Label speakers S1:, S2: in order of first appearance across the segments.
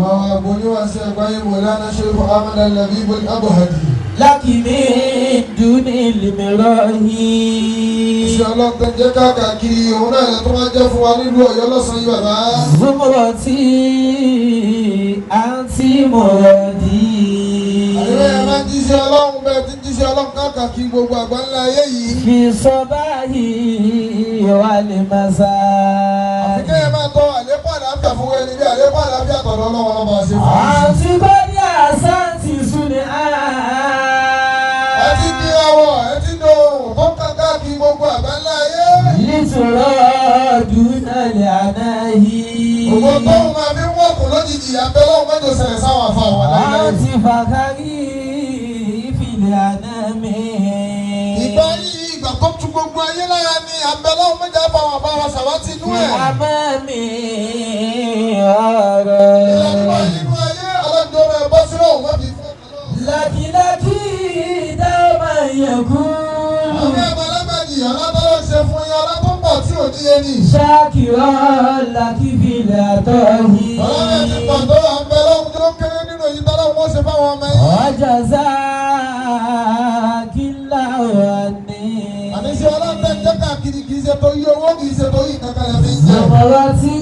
S1: Bàbá àgbóníwàsí àgbáyé Mọ̀lánà Sheikh Ahmad Al-Labib Al-Abhadi.
S2: لك من دون المراهي.
S1: Iṣẹ́ ọlọ́tẹ̀ jẹ́ káàkiri òun náà tó máa jẹ́ fún wa nílùú Ọ̀yọ́ lọ́sàn-án yìí bàbá.
S2: زمرتي أنت مرادي.
S1: Àdúrà yẹn máa ń jíṣẹ́ ọlọ́run bẹ́ẹ̀ tí ń jíṣẹ́ ọlọ́run káàkiri gbogbo àgbáńlá ayé yìí.
S2: في الصباح والمساء.
S1: Àfi kéèyàn máa tọ́ àlékún àlàáfíà fún ẹni bí àlékún àlàáfíà tọ̀dọ̀ ọlọ́run ọlọ́ba ṣe fún un.
S2: أنت قد أحسنت صنعا.
S1: Ẹ ti di ọwọ́ ẹ ti di ohun tó ń kàn káàkiri gbogbo àgbáńlá ayé.
S2: لترى دون العناهي.
S1: Ògbó tóun máa fi ń wọ̀kùn lójijì abẹ́lọ́hún mẹ́jọ ṣẹlẹ̀ sáwọn àfa àwọn láyé.
S2: أنت فخري في الأنام.
S1: Ìgbà yìí ìgbà tó tu gbogbo ayé lára ni abẹ́lọ́hún mẹ́jọ àbáwọn àbáwọn ṣàwátì inú ẹ̀.
S2: أمامي
S1: Ìlànà
S2: أرى.
S1: inú ayé ọlọ́jọ́ rẹ̀ bọ́ sínú òun má fi fún ọkàn náà.
S2: لك لك دوما يكون.
S1: Àwọn àgbàlagbà yìí ọlọ́tọ́lọ́ ṣe fún yín ọlá tó pọ̀ tí ò níye ni.
S2: شاكرا لك في العطاء.
S1: Ọlọ́run ti pọ̀ tó à ń bẹ lọ́hùn tó kéré nínú èyí tọ́lọ́hún ó ṣe fáwọn ọmọ yín.
S2: وجزاك الله عني.
S1: Àní ṣe ọlọ́run tẹ́ jẹ́ káàkiri kì í ṣe torí owó kì í ṣe torí kankan lè fi ń jẹ.
S2: زمرتي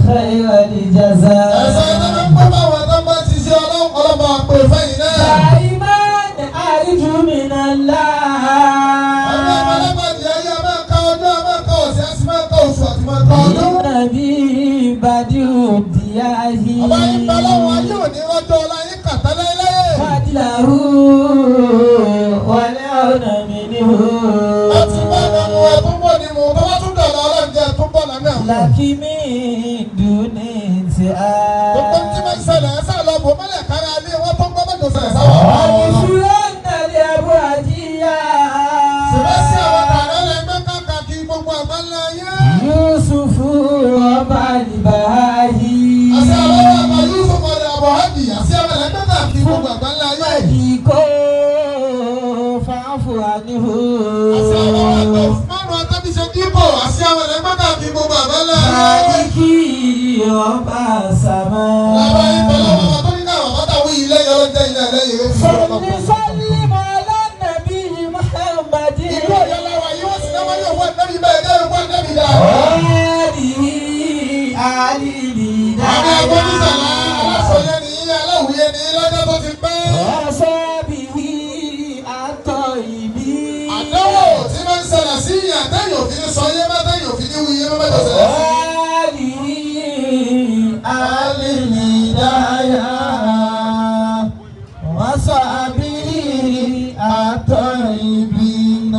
S2: خير الجزاء.
S1: Ẹ̀sán ẹ̀dá máa ń pẹ́ báwọn ẹ̀dá máa ti ṣe ọlọ́run ọlọ́mọ àpè fẹ́yìn náà.
S2: دائما أرجو من الله.
S1: Àwọn àgbàlagbà yìí ayé a máa ka ọjọ́ a máa ka ọ̀sẹ̀ a sì máa ka oṣù àti máa ka ọdún.
S2: النبي بديع الدياه.
S1: Ọba yín bẹ lọ́wọ́ ayé òní rọ́jọ́ ọlá yín kàtá láéláé.
S2: فضله والعون منه.
S1: Ẹ ti bá ọmọ ẹ tó bọ̀ ní mu tó bá tún dọ̀là ọlọ́run jẹ́ tó bọ̀ lánàá.
S2: لك من دون انتهاء.
S1: Gbogbo tí máa ń ṣẹlẹ̀ ẹ sáà lọ bò mọ́lẹ̀ kára ilé wọn tó ń gbọ́ mọ́jọ ṣẹlẹ̀ sáwọn ọmọ wọn.
S2: وبشرن لأبوادية.
S1: Ṣùgbọ́n sí àwọn tààrà lẹ́gbẹ́ káàkiri gbogbo àgbáńlá ayé.
S2: يوسف ربع البهاهي.
S1: Àṣẹ àwọn àgbà Yusuf ọ̀dẹ̀ àbọ̀ hajj àṣẹ àwọn ẹlẹ́gbẹ́ káàkiri gbogbo àgbáńlá ayé.
S2: مديكو فاعف عنه.
S1: Àṣẹ àwọn àgbà Usmanu Atábíṣe Dípò àṣẹ àwọn ẹlẹ́gbẹ́ káàkiri gbogbo àgbáńlá ayé.
S2: مالكي رب
S1: Bàbá yín pẹ̀lú
S2: السماء.
S1: ọmọ tó ní náà bàbá táwọn ilé yọ lọ́jọ́ ilé ẹlẹ́yìn rẹ̀ fún
S2: صل
S1: ọlọ́pàá.
S2: سلم على النبي محمد.
S1: Ìlú Ọ̀yọ́ láwa yìí wọ́n sì náà wọ́n yóò wọ́n nẹ́bí bẹ́ẹ̀ ní ẹ̀rọ nẹ́bí dáa.
S2: وآله آل
S1: Àwọn agbónísàlá
S2: الهداية.
S1: aláṣọyé ni aláwùyé ni lọ́jọ́ tó ti pẹ́.
S2: وصحبه الطيبين.
S1: Àdánwò tí máa ń ṣẹlẹ̀ sí ìyàn tẹ́yìn òfin ní sọyé má tẹ́yìn òfin ní wuyé má mẹ́jọ ṣẹlẹ̀ sí.
S2: وآله آل الهداية. وصحبه الطيبين.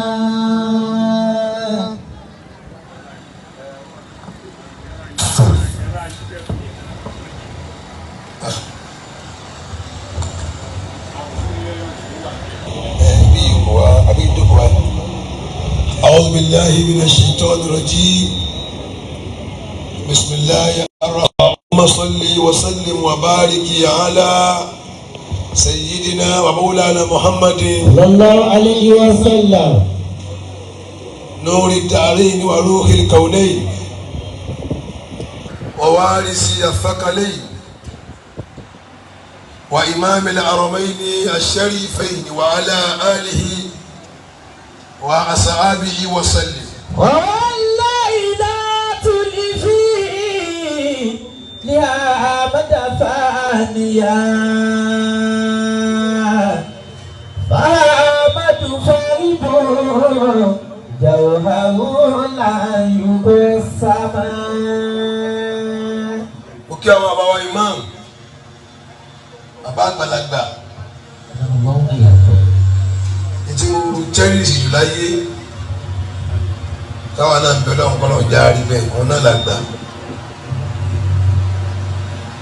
S3: أعوذ بالله من الشيطان الرجيم بسم الله الرحمن اللهم صل وسلم وبارك على سيدنا ومولانا محمد
S2: صلى الله عليه وسلم.
S3: نور الدارين وروح الكونين ووارث الثقلين وإمام الحرمين الشريفين وعلى آله وأصحابه وسلم.
S2: والله لا تلفي لأحمد ثانيا فأحمد فرد جوهر لا يقسم.
S3: Mo kí àwọn àbáwá imam bàbá àgbàlagbà ètí mo cherish jù láyé táwa náà ń bẹ lọ́wọ́ kọ́ lọ́wọ́ járe bẹ́ẹ̀ òun náà làgbà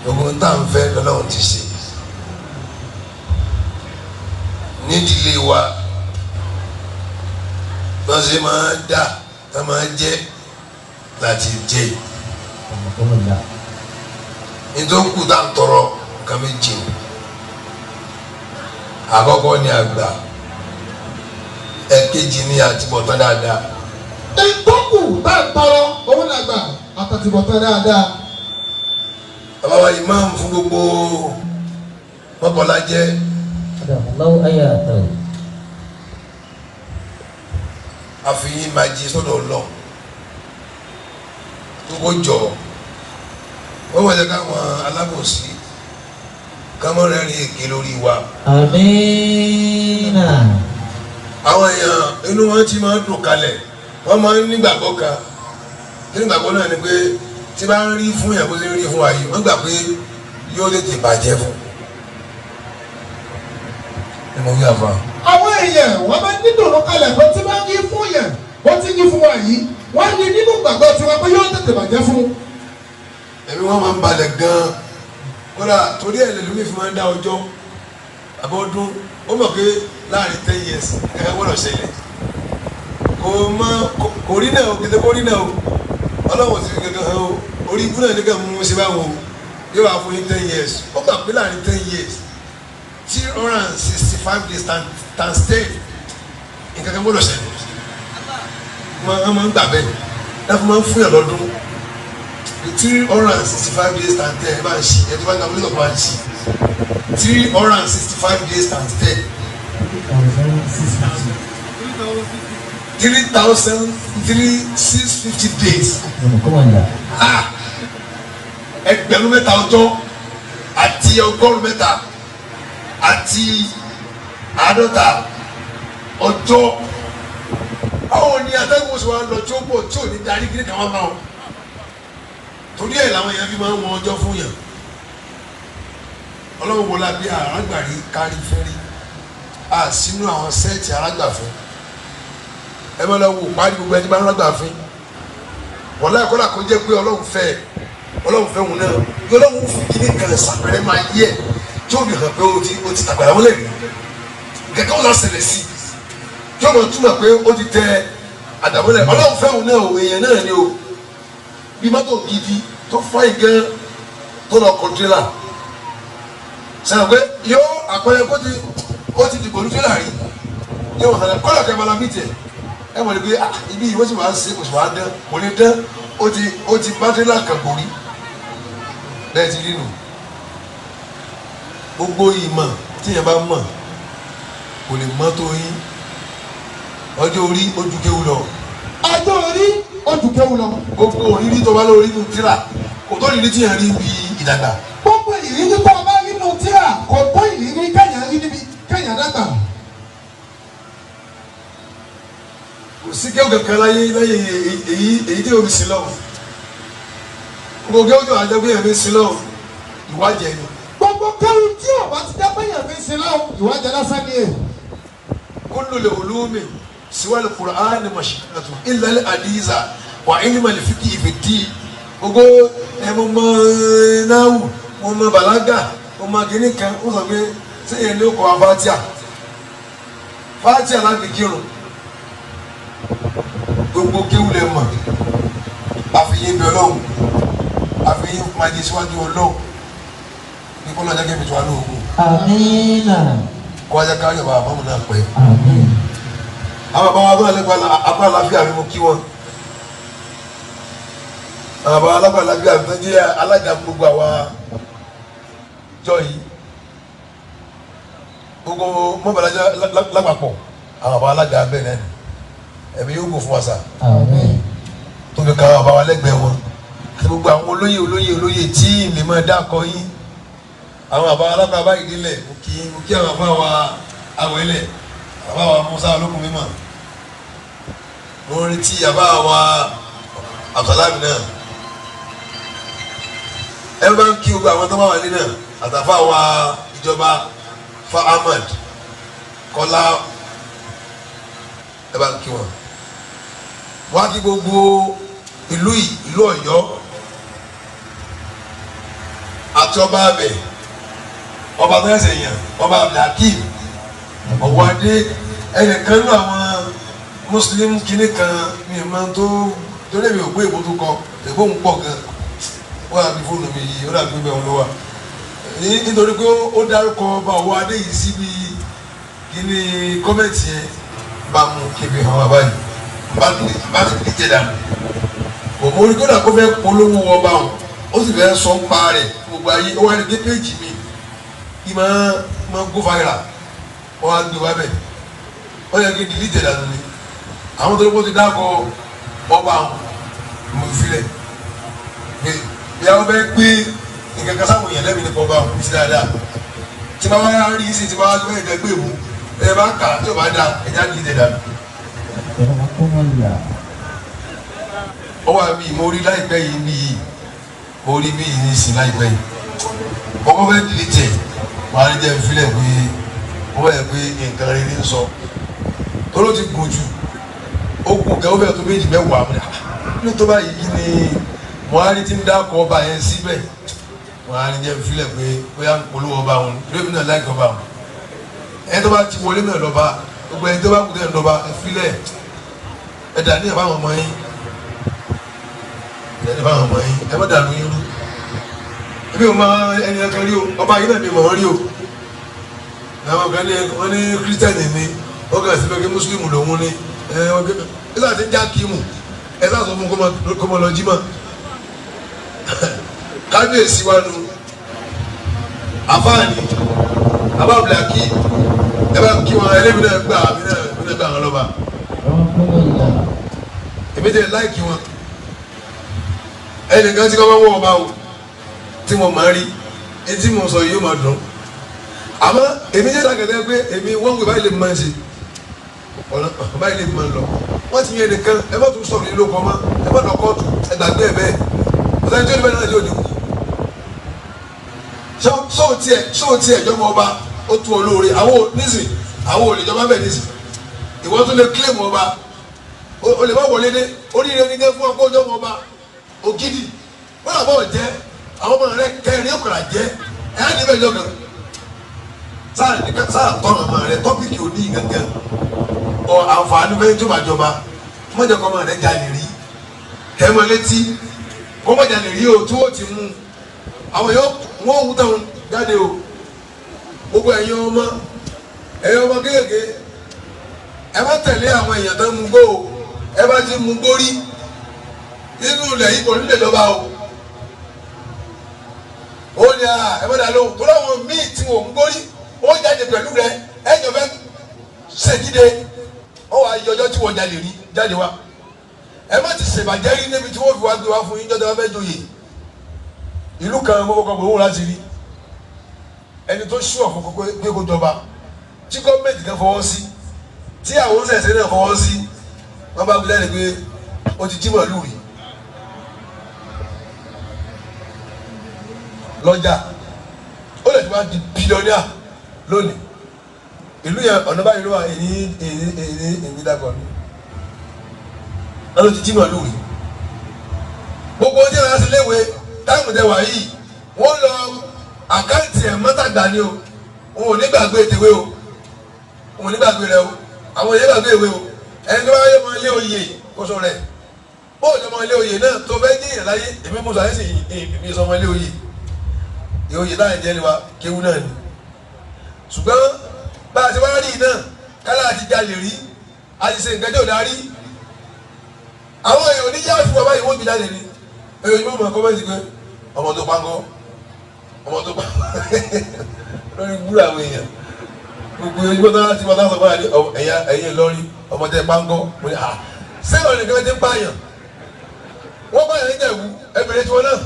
S3: gbogbo tá à ń fẹ́ lọ́wọ́ ti ṣe nídìílé wa wọ́n ṣe máa dà tá máa jẹ́ láti jẹ́ nítorí kù tá à ń tọrọ nǹkan méjì ni. Àkọ́kọ́ ni àgbà, ẹ̀kejì ni àtibọ̀tán dáadáa.
S1: Ìtọ́kù tá à ń tọrọ òun làgbà àtàtìbọ̀tán dáadáa.
S3: Bàbá wa imam fún gbogbo mọ́kànlá jẹ́.
S2: Allahu ayatahu.
S3: Àfihàn máa jí sọ́dọ̀ Ọlọ́run gbogbo jọ wọ́n wọ́n jẹ́ káwọn alábòsí kámọ́rẹ́rìn èké lórí wa.
S2: Amina.
S3: Àwọn èèyàn inú wọn ti máa ń dùn kalẹ̀, wọ́n máa ń nígbàgbọ́ kan. Kí nígbàgbọ́ náà ni pé tí bá ń rí fún yàn bó ṣe ń rí fún wa yìí, wọ́n gbà pé yóò tètè bàjẹ́ fún ẹ mọ̀ wí àfa.
S1: Àwọn èèyàn wọ́n máa ń ní dùnú kalẹ̀ pé tí máa ń yí fún yẹn bó ti ń yí fún wa yìí, wọ́n ní nínú gbàgbọ́ tiwọn pé yóò tètè bàjẹ́ fún.
S3: Ẹ̀mí wọn máa ń balẹ̀ gan-an, kódà torí ẹ̀ lẹ́lómi fi máa ń dá ọjọ́ àbọ̀dún. Ó mọ̀ pé láàrin 10 years ẹ̀ka gbọ́dọ̀ ṣẹlẹ̀. Kò mọ kò rí náà o, kété kò rí náà o. Ọlọ́wọ́n ti fi kankan hàn o. Orí ibú náà nìkan mú un ṣe báwo yóò wá fún yín 10 years. Ó gbà pé láàrin 10 years, 365 days times 10, nǹkan kan gbọ́dọ̀ ṣẹlẹ̀. Wọ́n máa ń gbà bẹ́ẹ̀ láti máa ń fún yàn lọ́dún. 365 days times 10, ẹ bá ń ṣí ẹ tó bá ń calculate bá ń ṣí 365 days times 10. 3,650 days. Ah, 3,000 ọjọ́ àti 350 ọjọ́. Báwo ni atẹ́gùn oṣù wa lọ tí ó pọ̀ tí ò ní darí kí ní kàwá máa wọn? Torí ẹ̀ làwọn èèyàn fi máa ń wọn ọjọ́ fún yàn. Ọlọ́run wo la bí arágbàrí kárí fẹ́rí a sínú àwọn set arágbàfẹ́. Ẹ máa lọ wò parí gbogbo ẹni bá ń rágbàfẹ́ wọ́n láì kọ́lá kó jẹ́ pé Ọlọ́run fẹ́, Ọlọ́run fẹ́ òun náà. Ọlọ́run fi kíní kan sàpẹrẹ máa yẹ tí ó fi hàn pé ó ti tàgbàrà wọlé rí kẹ̀kẹ́ wọn lọ ṣẹlẹ̀ sí tí ó mọ̀ túmọ̀ pé ó ti tẹ àdàbọ̀lẹ̀. Ọlọ́run fẹ́ òun náà o, èèyàn náà ni o. Bí mọ́tò gidi tó fáyì gan tó lọ kọ tírélà sẹ́yìn pé yóò àpẹẹrẹ kó ti ó ti dìbò ní tírélà rí, yóò wọ́n sọ̀rọ̀ kọ́lọ̀ kẹ́ bala mí tiẹ̀. Ẹ wọ́n lè gbé ibi yìí, wọ́n sì wá ṣe kò sì wá dán, kò lè dán. Ó ti bá tírélà kan gòrí bẹ́ẹ̀ ti rí nù. Gbogbo ìmọ̀ tíyẹn bá mọ̀ kò lè mọ́ tó yín. Ọjọ́ orí ojú kéwù lọ.
S1: Ọjọ́ orí ojú kéwù lọ.
S3: Gbogbo òrírí tó bá lórí nínú tíra kò tó ìrírí tíyẹn rí bí ìdàgbà.
S1: Gbogbo ìrírí tó o bá rí nínú tíra kò tó ìrírí kẹ́yàn rí níbi kẹ́yàn dàgbà.
S3: Kò sí kéwù kankan láyé láyé èyí èyí tí omi sí lọ́wọ́. Gbogbo kéwù tó wà jẹ́ pé èmi sí lọ́wọ́, ìwájẹ ni.
S1: Gbogbo kéwù tí o bá ti jẹ́ pé èèyàn fi ń sin lọ́wọ́, ìwájẹ lásán ni èyí.
S3: Kullu al-ulumi siwa al-Qur'an mashikatu illa al-hadiza wa ilma al-fiqhi fi ddin. Gbogbo ẹ mo mọ náwù, mo mọ bàlágà, mo mọ kínní kan, ó sọ pé sẹ́yìn ló kọ́ wa fatia fatia láti kírun. Gbogbo kéwù lẹ mọ̀, àfihàn bẹ̀ Ọlọ́run, àfihàn máa síwájú Ọlọ́run ní kọ́lọ́ jẹ́ kébì tó wà lóògùn.
S2: Amina.
S3: Kó wájà káyọ̀ bàbá mọ́mú náà pẹ́.
S2: Amin.
S3: Àwọn bàbá wa tó wà lẹ́gbàá apá àlàáfíà mi, mo kí wọn. Àwọn bàbá alágbà àlàáfíà mi tó jẹ́ alága gbogbo àwa jọ yìí, gbogbo mọ́bàlájà lápapọ̀, àwọn bàbá alága bẹ́ẹ̀ náà ni ẹ̀mí yóò gò fún wa sà.
S2: Amin.
S3: Tó fi ka àwọn bàbá wa lẹ́gbẹ̀ẹ́ wọn àti gbogbo àwọn olóyè olóyè olóyè tí lè máa dákọ yín. Àwọn bàbá alágbà báyìí délẹ̀, mo kí àwọn bàbá wa awẹ́lẹ̀, bàbá wa Musa olókùn mímọ́. Mo ń retí bàbá wa Abdulsalami náà. Ẹ bá ń kí gbogbo àwọn tó bá wà ní náà àtàfà wa ìjọba fa Ahmad Kọlá, ẹ bá ń kí wọn. Wọ́n á kí gbogbo ìlú yìí, ìlú Ọ̀yọ́ àti ọba abẹ, ọba tó ẹsẹ̀ yàn, ọba Abdulhakeem Ọ̀wọ́adé. Ẹnìkan nínú àwọn muslim kìnnì kan mi máa tó torí mi ò gbé ìbò tó kọ ìbò ń pọ̀ gan. Wọ́n á fi fóònù mi yìí, ó dàbí pé bẹ́ẹ̀ ló wà nítorí pé ó dárúkọ ọba Ọ̀wọ́adé yìí síbi kìnnì comment yẹn bá mú kébì hàn wá báyìí, bá ti jẹ dànù. Kò mọ orí kódà kó fẹ́ polówó ọba òun. Ó sì fẹ́ sọ ń pa rẹ̀ fún gbogbo ayé. Ó wá ní dé péjì mi ìmọ̀ mọ̀ go viral, wọ́n á gbé wá bẹ̀. Ó yẹ kí n delete dànù ni. Àwọn tó ní kó ti dákọ̀ ọba àwọn mo filẹ̀ pé bí àwọn bẹ́ẹ̀ gbé nǹkan kan sáwọn èèyàn lẹ́mìí nípa ọba àwọn sí dáadáa. Tí bá wá rí sí, tí bá wá gbé ẹ̀jẹ̀ gbé ìbú ẹ bá kà tí ò bá da, ẹ̀jẹ̀ á delete dànù.
S2: Akramakumullah.
S3: Ó wà mí, mo rí láìpẹ́ yìí bí yìí, mo rí bí yìí ní ìsìn láìpẹ́ yìí. Ọkọ fẹ́ delete ẹ̀, wọ́n á ní jẹ́ filẹ̀ pé ó wà yẹ pé nǹkan rere ń sọ tó ló ti gùn jù. Ó gùn kẹ́, ó fẹ́ tó méjì mẹ́wàá mi ní tó báyìí. Kí ni Buhari ti ń dákọ̀ ọba yẹn síbẹ̀? Wọ́n á ní jẹ́ filẹ̀ pé bóyá ń polówó ọba wọn lórí náà láìka ọba wọn. Ẹni tó bá ti wọlé náà lọ́ba, gbogbo ẹni tó bá kú tẹ̀ lọ́ba, ẹ filẹ̀, ẹ dà ní ẹ̀ fáwọn ọmọ yín, ẹ fáwọn ọmọ yín, ẹ má dànù yín rú. Ebi o ma ẹni ẹkan rí o, ọba yìí náà mi mọ̀ wọ́n rí o. Àwọn kan ní wọ́n ní kírísítẹ́nì ni, wọ́n kàn sí pé kí mùsùlùmí lòun ni. Ẹ wọ́n gbé ẹ sáà ti ń já kíìmù, ẹ sáà sọ fún kó mọ lọ jí mọ́. Kábíyèsí wa nu àfáàní abábìlákì, ẹ bá kí wọn ẹlẹ́mi náà gbà mí náà, mí náà gbà wọn lọ́ba.
S2: Akramakumullah.
S3: Èmi tẹ láìkí wọn. Ẹnìkan tí wọn bá wọ ọba o tí mo máa rí etí mo sọ yóò máa dùn, àmọ́ èmi jẹ́ dàgẹ́dẹ́ pé èmi wọ́n wí báyìí lè máa ṣe ọ̀nà báyìí lè máa lọ. Wọ́n ti yẹn nìkan, ẹ má tún sọ̀rọ̀ nílò kan mọ́, ẹ má lọ kóòtù, ẹ gbàgbé ẹ bẹ́ẹ̀. Ọ̀sán tí ó ní bẹ́ẹ̀ náà yóò ní kú. Sóò tiẹ̀ jọmọ ọba ó tún olóore àwọn nísìn, àwọn olè jọba bẹ́ẹ̀ nísìn. Ìwọ́n tún lè kílèmù ọba, o lè má wọlé dé oríire onígẹ fún ọkọ ọjọ́ ọba ògidì wọn làbọ̀ jẹ́ àwọn ọmọ rẹ kẹrin ọkọ̀rà jẹ́ ẹ̀ á níbẹ̀ jọ kan sáà nígbà sáà tọrọ ọmọ rẹ. Tọ́pìkì òní gangan ọ àǹfààní fẹ́ tó bá jọba, mọ̀jẹ̀ kọ́ ọmọ rẹ jalè rí tẹ́mọ létí kọ́ mọ̀ jalè rí o tí wọ́n ti mú àwọn yóò wọ́n wú táwọn jáde o. Gbogbo ẹ̀yin ọmọ kéékèèké, ẹ má tẹ̀lé àwọn èèyàn tó ń mú gbó o. Ẹ bá ti mú gbórí nínú ilẹ̀ yìí, kò ní lè jọba o. Ó ní à ẹ má dà lóhùn tó láwọn míì tí wọn ò mú gbórí ó jáde pẹ̀lú rẹ, ẹ jọ fẹ́ ṣèjíde, ó wàá yọ ọjọ́ tí wọ́n jalè rí jáde wá. Ẹ má ti ṣèbàjẹ́ rí níbi tí wọ́n fi wá gbé wá fún yín jọ́dọ̀ wá fẹ́ joyè. Ìlú kan mọ́kànlá gbòòrò láti rí ẹni tó ṣú ọ̀kọ̀ọ̀kọ̀ pé kó jọba, tí gọ́ọ̀mẹ̀ntì kan fọwọ́ sí, tí àwọn ṣẹ̀ṣẹ̀ náà fọwọ́ sí, wọ́n bá gbé jáde pé ó ti jí màlúù rí lọ́jà, ó lè ti wá di bílíọ̀nìà lónìí. Ìlú yẹn ọ̀nà báyìí ló wà, èyí èyí èyí èyí dàgbọ̀ ni wọ́n ló ti jí màlúù rí. Gbogbo oúnjẹ náà sì léwe táìmù tẹ wà yìí, wọ́n lọ àkáǹtì ẹ̀ mọ́tàgbà ni o. Òun ò ní gbàgbé tèwé o, òun ò ní gbàgbé rẹ o, àwọn èèyàn gbàgbé ìwé o. Ẹni tó bá yẹ ọmọ ilé oyè kó sọ rẹ bóòlù ọmọ ilé oyè náà tó fẹ́ jẹ́yàn láyé. Èmi mú sọ àyẹ̀sì, èmi sọ ọmọ ilé oyè, oyè táyà jẹ́ ni wa kéwú náà ni. Ṣùgbọ́n bá a ti wá rí náà kálá àti jalè rí, a ti ṣe nǹkan tí ò dá rí. Àwọn èèyàn oníyá fún wa báyìí, wọ́n ti jalè rí. Èèyàn yóò mọ̀ kọ́mẹ́ntì pé ọmọ tó pangọ́, ọmọ tó pangọ́ lórí gbúrò àwọn èèyàn. Gbogbo ìgbó tó láti wọn sọ fún wa ẹ̀yà ẹ̀yìn lórí ọmọ tẹ pangọ́. Mo ní à sẹ́wọ̀n nìkan ti ń pààyàn, wọ́n pààyàn ní Ìjẹ̀bú, ẹ̀bẹ̀rẹ̀ tiwọn náà.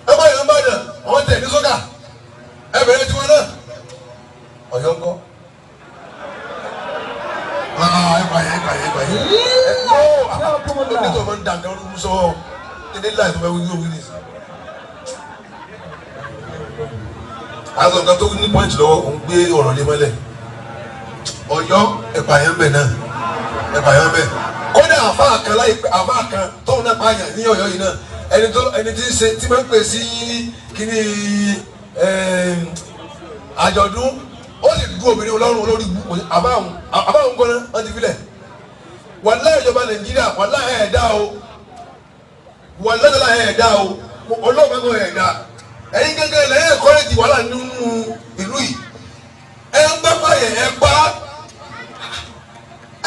S3: Ẹ pààyàn ń bàdàn, àwọn tẹ̀ ní sọ́kà, ẹ̀bẹ̀rẹ̀ tiwọn náà. Ọ̀yọ́ ńkọ́? Ẹ pààyàn, ẹ pààyàn, ẹ pààyàn. Ẹ kó ní tó máa ń dàgbà olúkú sọ ní láì tó fẹ́ wí wí ní. Aṣọ nǹkan tó ní pọ́ǹtì lọ́wọ́ òun gbé ọ̀rọ̀ lé mọ́lẹ̀. Ọ̀yọ́, ẹ̀pààyàn bẹ̀ náà, ẹ̀pààyàn bẹ̀. Kódà àfáà kan láìpẹ́, àfáà kan tóun náà pààyàn ní Ọ̀yọ́ yìí náà, ẹni tó ẹni tí ń ṣe tí máa ń pè sí kíní àjọ̀dún, ó sì du obìnrin ọlọ́run olórí àbáwọn àbáwọn gbọ́ná wọ́n ti filẹ̀. Wàláhì ìjọba Nàìjíríà, wàláhì ẹ̀ẹ́dá o, wàláhì ẹ̀ẹ́dá o, ọlọ́ọ̀bá kan ẹ̀ẹ́dá. Ẹ̀yin gẹ́gẹ́ lẹ́yìn ẹ̀kọ́rẹ́jì wàhálà nínú ìlú yìí. Ẹ̀ ń gbá báyẹn ẹ̀ pa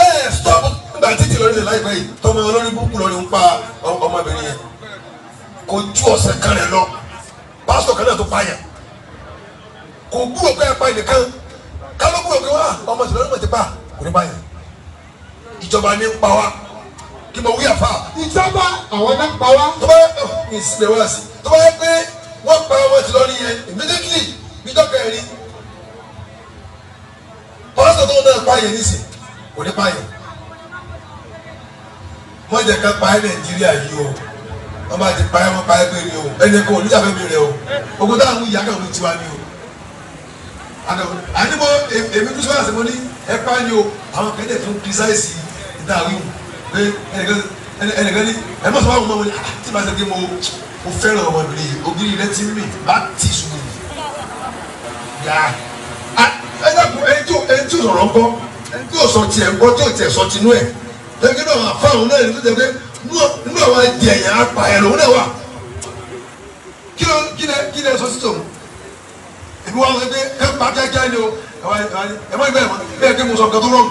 S3: ẹ̀ stop. Nígbà títí lórí ṣe láìpẹ́ yìí tọmọ olórí búkú lórí ń pa ọmọbìnrin yẹn. Kò ju ọ̀sẹ̀ kan rẹ̀ lọ, pásítọ̀ kan náà tó pààyàn. Kò gbúrò pé ẹ pa ẹnìkan. Kálọ́ gbúrò pé wá ọmọ ìṣẹ̀lẹ̀ ọmọ ti pa, kò ní pààyàn. Ìjọba ní ń pa wá. Kí mo wí àfa?
S1: Ìjọba àwọn náà ń pa wá.
S3: Tó bá ìsinmi wá sí, tó bá yẹ pé wọ́n pa ọmọ ti lọ nìyẹn immediately níjọ́ kẹrin, pásítọ̀ tó náà pààyàn nísìn kò ní pààyàn. Wọ́n jẹ́ ká pa ẹ́ Nàìjíríà yìí o. Wọ́n bá ti pa ẹ́, wọ́n pa ẹ́ pé ni o. Ẹni kò ní ìjàpẹ́ mi rẹ o. Ogun táwọn ìyá kan ló ti wá ni o. Àní mo èmi tún sọ́yà sí, mo ní ẹ pa ni o. Àwọn kẹ́lẹ́ tún criticize ìta àwíwù pé ẹnìkan ní ẹ mọ̀ sọ wà wọ́n mọ̀ ní tí màá sọ pé mo fẹ́ràn ọmọbìnrin yìí, ògiri rẹ ti ń mì bá tì ṣubú mi. Yà ẹ dàpọ̀, ẹni tí ò sọ̀rọ̀ ńkọ́? Ẹni tí ò sọ tiẹ̀ ńkọ́? Tí ò tiẹ̀ sọ tinú ẹ̀ lẹ́yìn náà, àfáwọn náà ní tó jẹ́ pé nínú àwọn ajẹ̀yàn apààyàn lòun náà wà. Kí ló kí lẹ sọ sí tòun? Èmi wá sọ pé ẹ pa kíákíá ni o. Ẹ má bẹ́ẹ̀ mọ́ bẹ́ẹ̀ kí mo sọ nǹkan tó rọrùn.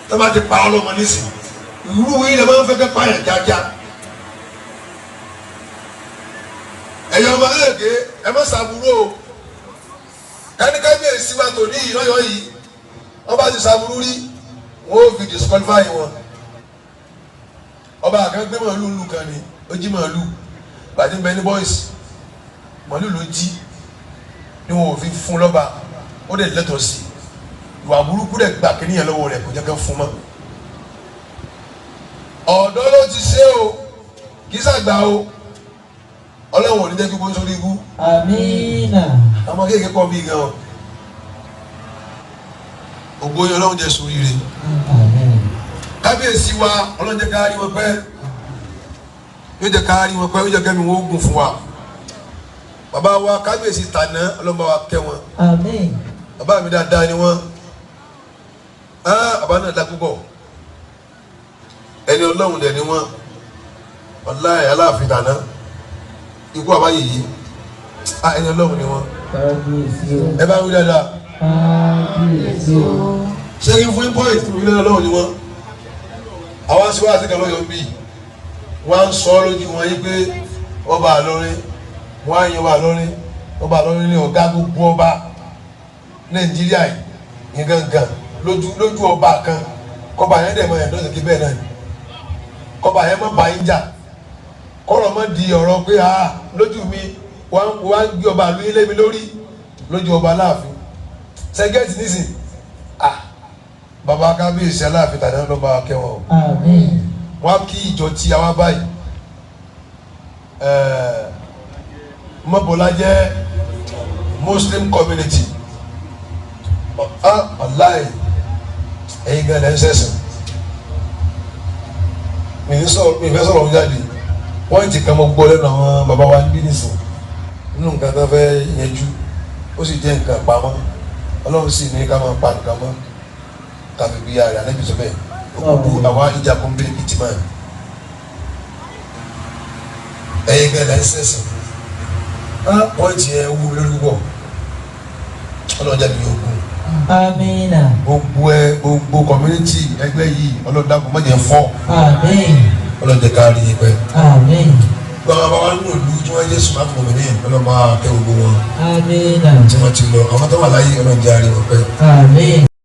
S3: Tó bá ti pa ọlọ́mọ nísìnyí, irú yìí lè máa ń fẹ́ kẹ́ pààyàn kíákíá. Ẹ̀yin ọmọ kéèké, ẹ má ṣàbúrò o. Káníkábíyèsí wa tò ní ìlọ́yọ̀ yìí, wọ́n bá ti ṣàbúrú rí, wọ́n ó fi disqualify wọn. Ọba kan gbé màálù lù kan ni ó jí màálù gbàdí bẹ ní boys, màálù ló jí ni wọn ò fi fún lọ́ba. Ó dẹ̀ lẹ́tọ̀ọ́ sí ìwà burúkú dẹ̀ gbà kíníyàn lọ́wọ́ rẹ̀, kò jẹ́ kẹ́ fún mọ́. Ọ̀dọ́ ló ti ṣe o, kì í ṣàgbà o. Ọlọ́run ò ní jẹ́ kí gbogbo sórí ibú.
S2: Amina.
S3: Ọmọ kéèké pọ̀ bí gan o. Ògo yẹn, Ọlọ́run jẹ́ sórí rẹ̀.
S2: Amen.
S3: Kábíyèsí wa, Ọlọ́run jẹ́ ká rí wọn pẹ́, yóò jẹ́ ká rí wọn pẹ́, yóò jẹ́ kẹ́mi wọn ó gùn fún wa. Bàbá wa kábíyèsí tàná, Ọlọ́run bá wa kẹ́ wọn.
S2: Amen.
S3: Bàbá mi dáadáa ni wọ́n. Bàbá náà dá púpọ̀, ẹni Ọlọ́run dẹ̀ ni wọ́n. Ọláì Aláàfin tàná, ikú àbáyé yìí, ẹni Ọlọ́run ni wọ́n.
S2: Kábíyèsí o.
S3: Ẹ bá wí dáadáa.
S2: Kábíyèsí o.
S3: Ṣé kí n fún point tó fi lẹ́nu? Ọlọ́run ni wọ́n. Àwọn aṣíwájú kan lọ́yọ̀ bíi wọ́n á ń sọ lójú wọn yí pé ọba àlọ́rin, wọ́n á yan ọba àlọ́rin. Ọba àlọ́rin ní ọ̀gá gbogbo ọba Nàìjíríà yìí gangan lójú ọba kan. Kọba yẹn dẹ̀ mọ ẹ̀dọ́ kí bẹ́ẹ̀ náà ni kọba yẹn mọ̀ bá yín jà, kọ́rọ̀ mọ́ di ọ̀rọ̀ pé a lójú mi wọ́n á gbé ọba àlú yín lé mi lórí lójú ọba Aláàfin sẹ́gẹ́tì nísìn. Ah, baba kábíyèsí Aláàfin tàbí ọlọ́ba kẹwọn o.
S2: Amen.
S3: Wọ́n á kí ìjọ tí a wá báyìí, mọ́bọ́lá jẹ́ Muslim community. Ah, wàláì, ẹ̀yin gan lẹ́ ń sẹ̀sìn. Mi ní sọ̀rọ̀, mi fẹ́ sọ̀rọ̀ mi jáde. Wọ́n ti kàn mọ́ gbọ́ lẹ́nu àwọn baba wa níbí nìsín nínú nǹkan tó fẹ́ yanjú, ó sì jẹ́ nǹkan pamọ́. Ọlọ́run sì ní ká máa pa nǹkan mọ́ tàbí bí ara rẹ̀ níbi sọ bẹ́ẹ̀ òkú àwa ìjà kún bí ìtìmọ̀. Ẹ̀yin gan lẹ́ ń sẹ̀sìn. Á pọ́ǹtì yẹn wú mi lórí púpọ̀. Ọlọ́run jáde yóò gùn.
S2: Amina.
S3: Gbogbo ẹ, gbogbo community ẹgbẹ́ yìí, Ọlọ́run dákun má jẹ́ fọ́.
S2: Amen.
S3: Ọlọ́run jẹ́ ká rí i pẹ́.
S2: Amen.
S3: Gbogbo àwọn bàbá nínú ìlú tí wọ́n jẹ́ sùnmọ́ fún mi ní, Ọlọ́run máa kẹ́ gbogbo wọn
S2: Amina.
S3: tí wọ́n ti lọ, àwọn tó wà láyé, Ọlọ́run jẹ́ àárín wọn pẹ́.
S2: Amen.